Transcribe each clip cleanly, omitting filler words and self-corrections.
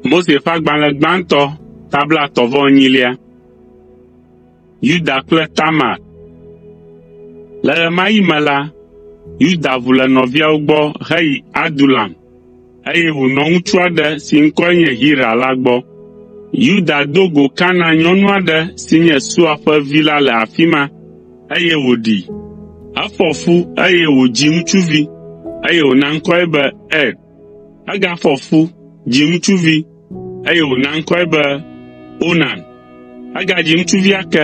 Mose ƒe agbalẽ gbãtɔ ta blaetɔ̃-vɔ-enyilia. Yuda kple Tamar. Le ɣe ma ɣi me la, Yuda ʋu le nɔviawo gbɔ heyi Adulam, eye wònɔ ŋutsu aɖe si ŋkɔe nye Hira la gbɔ. Yuda do go Kanaan nyɔnu aɖe si nye Sua ƒe vi la le afi ma, eye wòɖee. Efɔ fu eye wòdzi ŋutsuvi, eye wòna ŋkɔe be Er. Egafɔ fu, dzi ŋutsuvi, eye wòna ŋkɔe be Onan. Egadzi ŋutsuvi ake,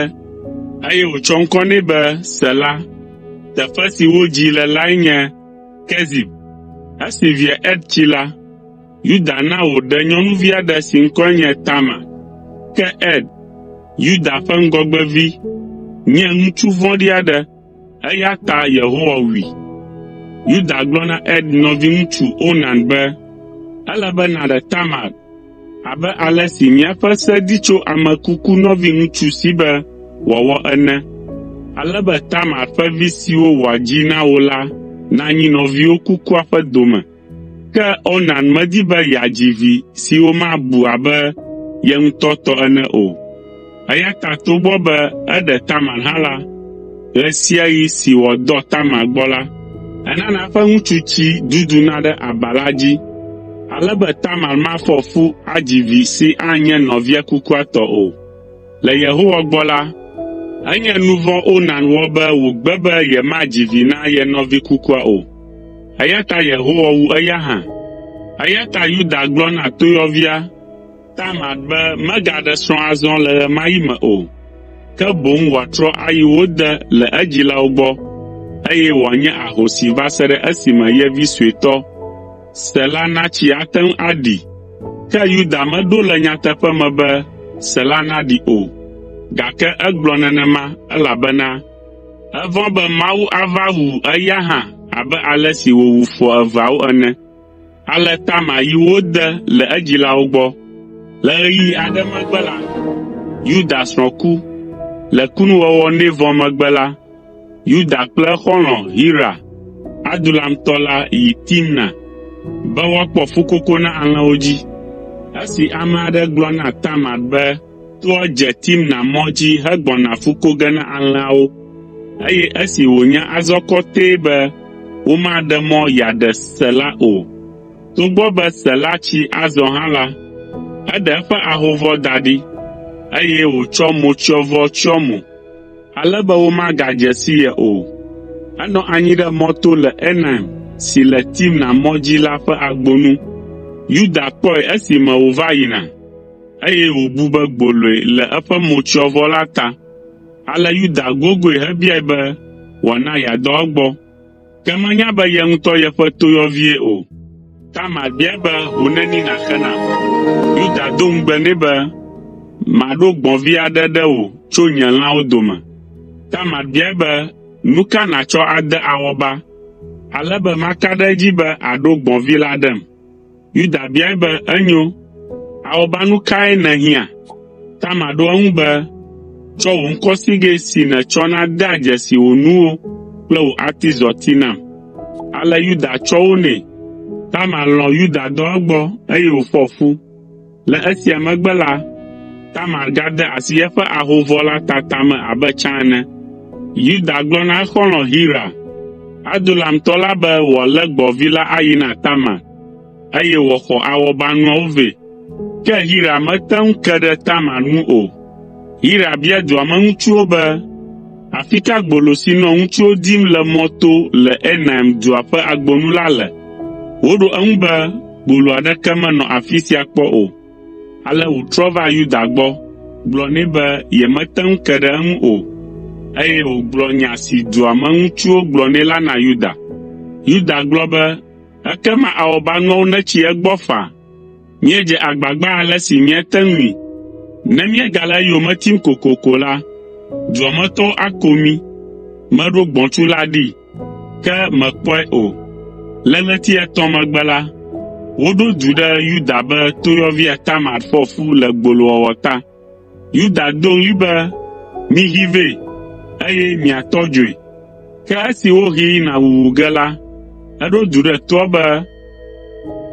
eye wòtsɔ ŋkɔ nɛ be Sela. Teƒe si wodzii le lae nye Kezib. Esi via Er tsi la, Yuda na wòɖe nyɔnuvi aɖe si ŋkɔe nye Tamar. Ke Er, Yuda ƒe ŋgɔgbevi, nye ŋutsu vɔ̃ɖi aɖe, eya ta Yehowa wui. Yuda gblɔ na Er nɔviŋutsu Onan be, “Ele be nàɖe Tamar abe ale si míaƒe se di tso ame kuku nɔviŋutsu si be wòawɔ ene, ale be Tamar ƒe vi siwo wòadzi na wò la nanyi nɔviwò kukua ƒe dome.” Ke Onan medi be yeadzi vi si womabu abe ye ŋutɔ tɔ ene o, eya ta togbɔ be eɖe Tamar hã la, ɣe sia ɣi si wòadɔ Tamar gbɔ la, enana eƒe ŋutsutsi duduna ɖe aba la dzi, ale be Tamar mafɔ fu adzi vi si anye nɔvia kukua tɔ o. Le Yehowa gbɔ la, enye nu vɔ̃ Onan wɔ be wògbe be yemadzi vi na ye nɔvi kukua o, eya ta Yehowa wu eya hã. Eya ta Yuda gblɔ na toyɔvia Tamar be megaɖe srɔ̃ azɔ le ɣe ma ɣi me o, ke boŋ wòatrɔ ayi wo de le edzilawo gbɔ, eye wòanye ahosi va se ɖe esime ye vi suetɔ, Sela natsi ate ŋu aɖi. Ke Yuda meɖo le nyateƒe me be Sela naɖi o, gake egblɔ nenema elabena evɔ̃ be Mawu ava wu eya hã abe ale si wòwu foa eveawo ene. Ale Tamar yi wo de le edzilawo gbɔ. Le ɣeyiɣi aɖe megbe la, Yuda srɔ̃ ku. Le kunuwɔwɔ nɛ vɔ megbe la, Yuda kple exɔlɔ̃ Hira, Adulamtɔ la yi Timna be woakpɔ fukoko na alẽwo dzi. Esi ame aɖe gblɔ na Tamar be toa dze Timna mɔ dzi hegbɔna fu ko ge na alẽawo, eye esi wònya azɔ kɔtɛe be womaɖe mɔ yeaɖe Sela o, togbɔ be Sela tsi azɔ hã la, eɖe eƒe ahovɔ da ɖi, eye wòtsɔ motsyɔvɔ tsyɔ mo, ale be womagadze si ye o. Enɔ anyi ɖe mɔto le Enaim si le Timna mɔ dzi la ƒe agbo nu. Yuda kpɔe esime wòva yina, eye wòbu be gboloe le eƒe motsyɔvɔ la ta. Ale Yuda gogoe hebiae be wòana yeadɔ egbɔ. Ke menya be ye ŋutɔ yeƒe toyɔvie o. Tamar biae be, “Ho neni nàxe nam?” Yuda do ŋugbe nɛ be, “Maɖo gbɔ̃vi aɖe ɖe wò tso nye lãwo dome.” Tamar biae be, “Nu ka nàtsɔ ade awɔba, ale be maka ɖe edzi be àɖo gbɔ̃vi la ɖem?” Yuda biae be, “Enyo, awɔbanu kae nèhiã?” Tamar ɖo eŋu be, “Tsɔ wò ŋkɔsigɛ si nètsɔna dea dzesi wò nuwo kple wò atizɔti nam.” Ale Yuda tsɔ wo nɛ. Tamar lɔ̃ Yuda dɔ egbɔ, eye wòfɔ fu. Le esia megbe la, Tamar gade asi eƒe ahovɔ la tata me abe tsã ene. Yuda gblɔ na exɔlɔ̃ Hira, Adulamtɔ la be wòalé gbɔ̃vi la ayi na Tamar, eye wòaxɔ awɔbanuawo vɛ. Ke Hira mete ŋu ke ɖe Tamar ŋu o. Hira bia dua me ŋutsuwo be, “Afi ka gbolo si nɔ ŋutsuwo dim le mɔ to le Enaim dua ƒe agbo nu la le?” Woɖo eŋu be, “Gbolo aɖeke menɔ afi sia kpɔ o.” Ale wòtrɔ va Yuda gbɔ, gblɔ nɛ be yemete ŋu ke ɖe eŋu o, eye wògblɔ nya si dua me ŋutsuwo gblɔ nɛ la na Yuda. Yuda gblɔ be, “Ekema awɔbanuawo netsi egbɔ faa. Míedze agbagba ale si míate ŋui. Ne míegale eyome tim kokoko la, dua me tɔwo ako mí. Meɖo gbɔ̃tsu la ɖee, ke mèkpɔe o.” Le ɣleti etɔ̃ megbe la, woɖo du ɖe Yuda be toyɔvia Tamar fɔ fu le gbolowɔwɔ ta. Yuda do ɣli be, “Mihee vɛ, eye miatɔ dzoe!” Ke esi wohee yina wuwu ge la, eɖo du ɖe toa be.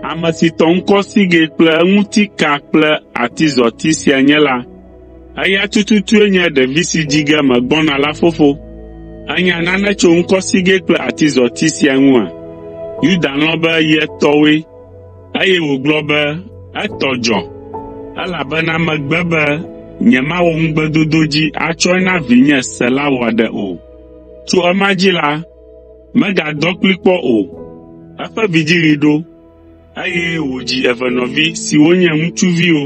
Ame si tɔ ŋkɔsigɛ kple eŋuti ka kple atizɔti sia nye la, eya tututue nye ɖevi si dzi ge megbɔna la fofo. Ènya nane tso ŋkɔsigɛ kple atizɔti sia ŋua?” Yuda lɔ̃ be ye tɔwoe, eye wògblɔ be, “Etɔ dzɔ, elabena megbe be nyemawɔ ŋugbedodo dzi atsɔe na vinye Sela wòaɖe o.” Tso ema dzi la, megadɔ kplii kpɔ o. Eƒe vidziɣi ɖo, eye wòdzi evenɔvi siwo nye ŋutsuviwo.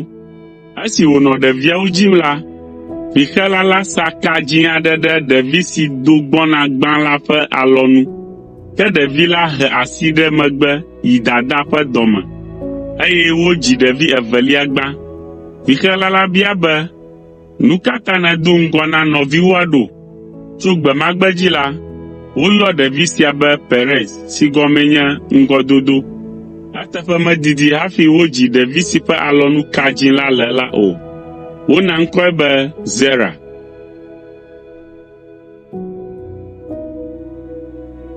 Esi wònɔ ɖeviawo dzim la, vixela la sa ka dzĩ aɖe ɖe ɖevi si do gbɔna gbã la ƒe alɔnu, ke ɖevi la he asi ɖe megbe yi dadaa ƒe dɔ me, eye wodzi ɖevi evelia gbã. Vixela la bia be, “Nu ka ta nèdo ŋgɔ na nɔviwòa ɖo?” Tso gbe ma gbe dzi la, woyɔa ɖevi sia be Perez si gɔmee nye “ŋgɔdodo.” Eteƒe medidi hafi wodzi ɖevi si ƒe alɔnu ka dzĩ la le la o. Wona ŋkɔe be Zera.